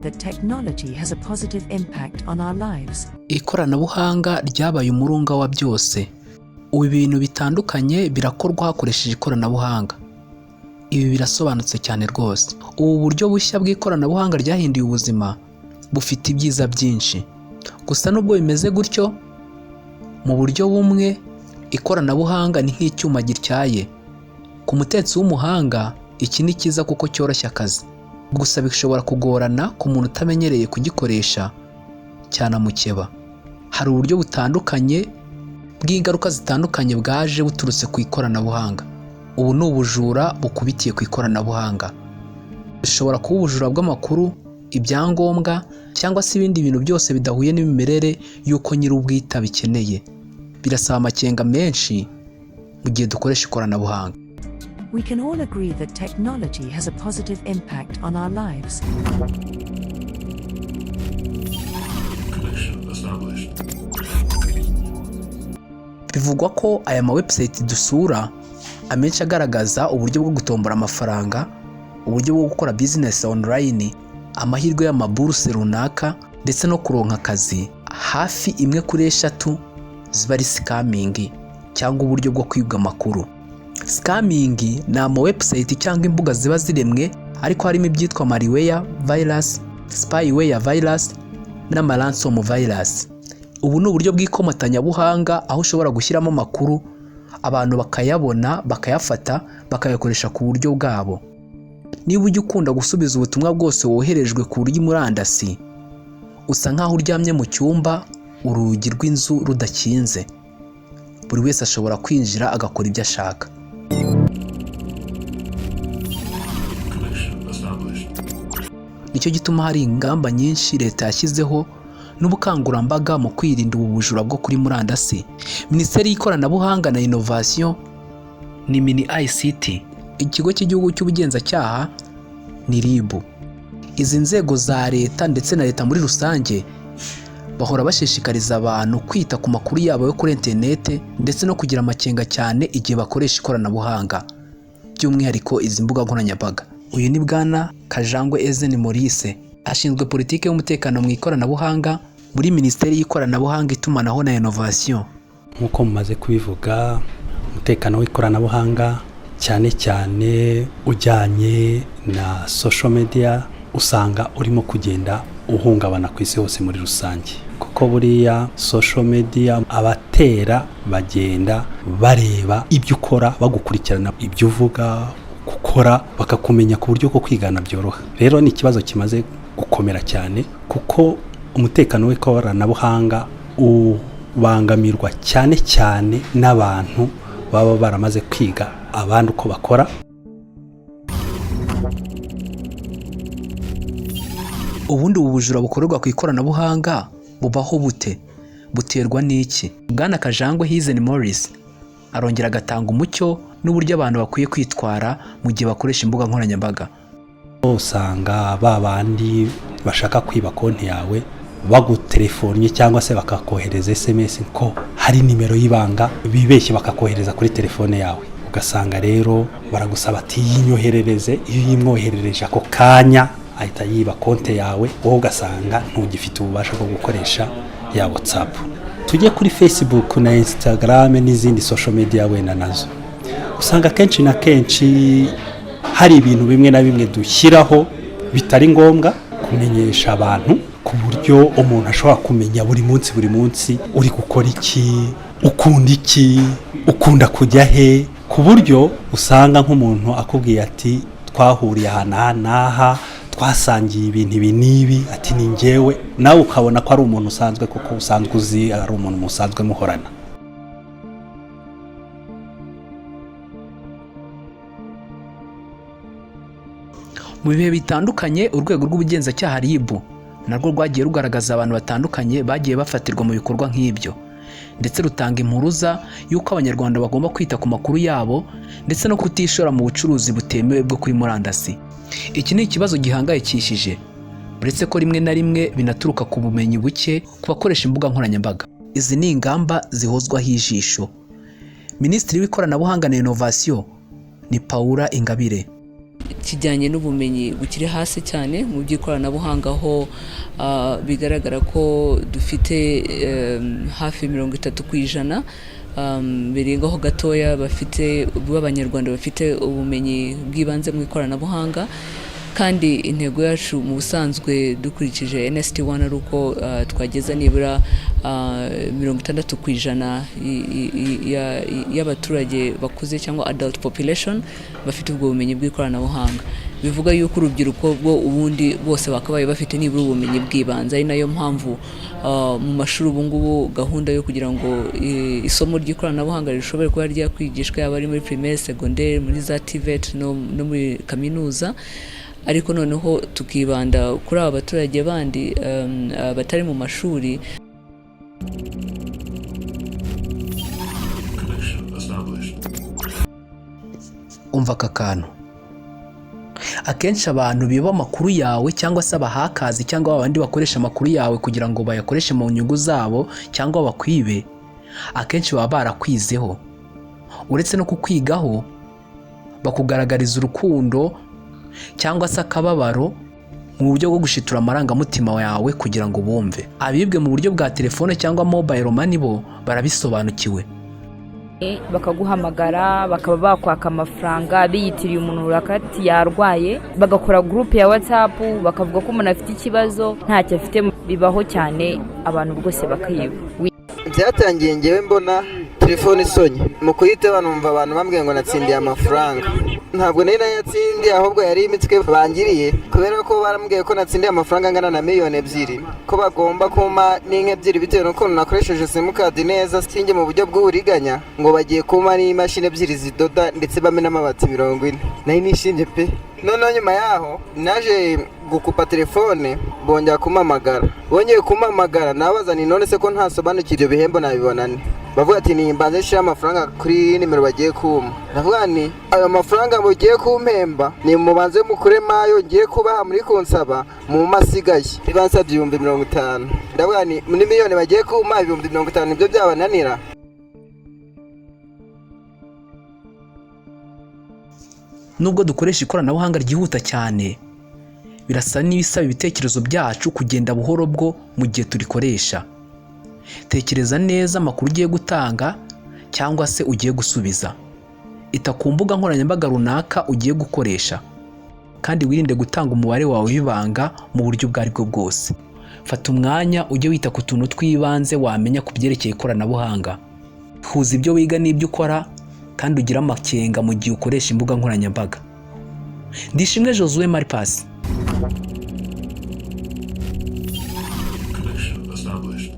That technology has a positive impact on our lives. Ikoranabuhanga ryabaye umurunga wa byose. Ubu ibintu bitandukanye birakorwa hakoresheje ikoranabuhanga. Ibi birasobanutse cyane rwose. Ubu buryo bushya bw'ikoranabuhanga ryahinduye ubuzima bufite ibyiza byinshi. Gusa nubwo bimeze gutyo, mu buryo bumwe ikoranabuhanga ni nk'icyuma gityaye. Ku mutetsi w'umuhanga iki ni cyiza kuko cyoroshya akazi. Gusa bishobora kugorana ku muntu utamenyereye kugikoresha cyanamukeba. Hari uburyo butandukanye bw'ingaruka zitandukanye bwaje buturutse ku ikoranabuhanga. Ubu ni ubujura bukubitiye ku ikoranabuhanga. Bishobora kuba ubujura bw'amakuru, ibyangombwa cyangwa se ibindi bintu byose bidahuye n'imimerere y'uko nyir'ubwite abikeneye. Birasaba amakenga menshi mu gihe dukoresha ikoranabuhanga. We can all agree that technology has a positive impact on our lives. Connection established. Bivugwa ko aya ma website dusura amenshi agaragaza uburyo bwo gutombora amafaranga, uburyo bwo gukora business online, amahirwe y'amaburuse runaka ndetse no kuronka akazi, hafi imwe kuri eshatu ziba ari scamming cyangwa uburyo bwo kwibwa amakuru. Scamming ni ama website cyangwa imbuga ziba ziremwe ariko harimo ibyitwa malware virus, spyware virus n'ama ransom virus. Ubu ni uburyo bw'ikomatanyabuhanga aho ushobora gushyiramo amakuru, abantu bakayabona, bakayafata, bakayakoresha ku buryo bwabo. Niba ujya ukunda gusubiza ubutumwa bwose woherejwe ku buryo murandasi, usa nkaho uryamye mu cyumba urugi rw'inzu rudakinze. Buri wese ashobora kwinjira agakora ibyo ashaka. Connection established. Nicyo gituma hari ingamba nyinshi leta yashyizeho n'ubukangurambaga mu kwirinda ubu bujura bwo kuri murandasi. Minisiteri y'Ikoranabuhanga na Inovasiyo ni MINICT, Ikigo cy'Igihugu cy'Ubugenzacyaha ni RIB. Izi nzego za leta ndetse na leta muri rusange bahora bashishikariza abantu kwita ku makuru yabo yo kuri interinete ndetse no kugira amakenga cyane igihe bakoresha ikoranabuhanga, by'umwihariko izi mbuga nkoranyambaga. Uyu ni Bwana Kajangwe Ezeni Maurice, ashinzwe politiki y'umutekano mu ikoranabuhanga muri Minisiteri y'Ikoranabuhanga, Itumanaho na Inovasiyo. Nk'uko mumaze kubivuga, umutekano w'ikoranabuhanga, cyane cyane ujyanye na social media, usanga urimo kugenda uhungabana ku isi hose muri rusange, kuko buriya social media abatera bagenda bareba ibyo ukora, bagukurikirana, ibyo uvuga, gukora, bakakumenya ku buryo bwo kwigana byoroha. Rero ni ikibazo kimaze gukomera cyane, kuko umutekano w'ikoranabuhanga ubangamirwa cyane cyane n'abantu baba baramaze kwiga abandi uko bakora. Ubundi ubu bujura bukorerwa ku ikoranabuhanga bubaho bute? Buterwa n'iki? Bwana Kajangwe Hizen Maurice arongera agatanga umucyo n'uburyo abantu bakwiye kwitwara mu gihe bakoresha imbuga nkoranyambaga. Usanga ba bandi bashaka kwiba konti yawe bagutelefonnye cyangwa se bakakohereza SMS ko hari nimero y'ibanga bibeshye, bakakohereza kuri telefone yawe. Ugasanga rero baragusaba ati: "Yinyoherereze." Iyo uyimwoherereje, ako kanya ahita yiba konti yawe, wowe ugasanga ntugifite ububasha bwo gukoresha ya WhatsApp. Tujye kuri Facebook na Instagram n'izindi social media wenda nazo, usanga akenshi na kenshi hari ibintu bimwe na bimwe dushyiraho bitari ngombwa kumenyesha abantu, ku buryo umuntu ashobora kumenya buri munsi buri munsi uri gukora iki, ukunda iki, ukunda kujya he, ku buryo usanga nk'umuntu akubwiye ati: "Twahuriye aha n'aha n'aha, twasangiye ibintu ibi n'ibi," ati: "Ni njyewe," nawe ukabona ko ari umuntu usanzwe, kuko usanzwe uzi, ari umuntu musanzwe muhorana. Mu bihe bitandukanye, urwego rw'ubugenzacyaha RIB narwo rwagiye rugaragaza abantu batandukanye bagiye bafatirwa mu bikorwa nk'ibyo, ndetse rutanga impuruza y'uko Abanyarwanda bagomba kwita ku makuru yabo ndetse no kutishora mu bucuruzi butemewe bwo kuri murandasi. Iki ni ikibazo gihangayikishije, uretse ko rimwe na rimwe binaturuka ku bumenyi buke ku bakoresha imbuga nkoranyambaga. Izi ni ingamba zihozwaho ijisho. Minisitiri w'Ikoranabuhanga na Inovasiyo Ni Paula Ingabire. Kijyanye n'ubumenyi bukiri hasi cyane mu by'ikoranabuhanga, aho bigaragara ko dufite hafi 30% birengaho gatoya bafite b'Abanyarwanda bafite ubumenyi bw'ibanze mu ikoranabuhanga, kandi intego yacu mu busanzwe dukurikije NST 1 ari uko twageza nibura 60% y'abaturage bakuze cyangwa adult population bafite ubwo bumenyi bw'ikoranabuhanga. Bivuga yuko urubyiruko bwo ubundi bose bakabaye bafite nibura ubumenyi bw'ibanze, ari nayo mpamvu mu mashuri ubu ngubu gahunda yo kugira ngo isomo ry'ikoranabuhanga rishobore kuba ryakwigishwa, yaba ari muri primaire, secondaire, muri za TVET no muri kaminuza, ariko noneho tukibanda kuri aba baturage bandi batari mu mashuri. Connection established. Umva aka kantu: akenshi abantu biba amakuru yawe, cyangwa se abahakazi, cyangwa abandi bakoresha amakuru yawe kugira ngo bayakoreshe mu nyungu zabo cyangwa bakwibe, akenshi baba barakwizeho. Uretse no kukwigaho, bakugaragariza urukundo cyangwa se akababaro mu buryo bwo gushitura amarangamutima yawe kugira ngo bumve. Abibwe mu buryo bwa telefone cyangwa mobile money bo barabisobanukiwe. Bakaguhamagara, bakaba bakwaka amafaranga biyitiriye umuntu runaka ati yarwaye, bagakora groupe ya WhatsApp, bakavuga ko umuntu afite ikibazo ntacyo afite. Bibaho cyane, abantu rwose bakiba. Byatangiye ngewe mbona telefone isonye, mu kuyitaba numva abantu bambwiye ngo natsindiye amafaranga. Ntabwo nari nayatsindiye, ahubwo yari imitwe bangiriye, kubera ko barambwiye ko natsindiye amafaranga angana na miliyoni 2, ko bagomba kumpa n'inka ebyiri bitewe n'ukuntu nakoresheje simukadi neza sinjye mu buryo bw'uburiganya, ngo bagiye kumpa n'imashini ebyiri zidoda, ndetse bame n'amabati 40. Nari nishimye pe. Noneho nyuma yaho naje gukupa telefone, bongera kumpamagara. Bongeye kumpamagara, nabaza ni none se ko ntasobanukiwe ibyo bihembo nabibona nte? Bavuga ati nimbanze nshyire amafaranga kuri nimero bagiye kumpa. Ndavuga ni ayo mafaranga mugiye kumpemba, ni mubanze mukuremo ayo ngiye kubaha muri kunsaba mu masigaye. Bansabye 50,000. Ndavuga ni muri miliyoni bagiye kumpa, 50,000 nibyo byabananira? Nubwo dukoresha ikoranabuhanga ryihuta cyane, birasa n'ibisaba ibitekerezo byacu kugenda buhoro bwo mu gihe turikoresha. Tekereza neza amakuru ugiye gutanga cyangwa se ugiye gusubiza. Ita ku mbuga nkoranyambaga runaka ugiye gukoresha, kandi wirinde gutanga umubare wawe w'ibanga mu buryo ubwo ari bwo bwose. Fata umwanya ujye wita ku tuntu tw'ibanze wamenya ku byerekeye ikoranabuhanga. Huza ibyo wiga n'ibyo ukora, kandi ugire amakenga mu gihe ukoresha imbuga nkoranyambaga. Ndishimwe Josue Maripasi. Connection established.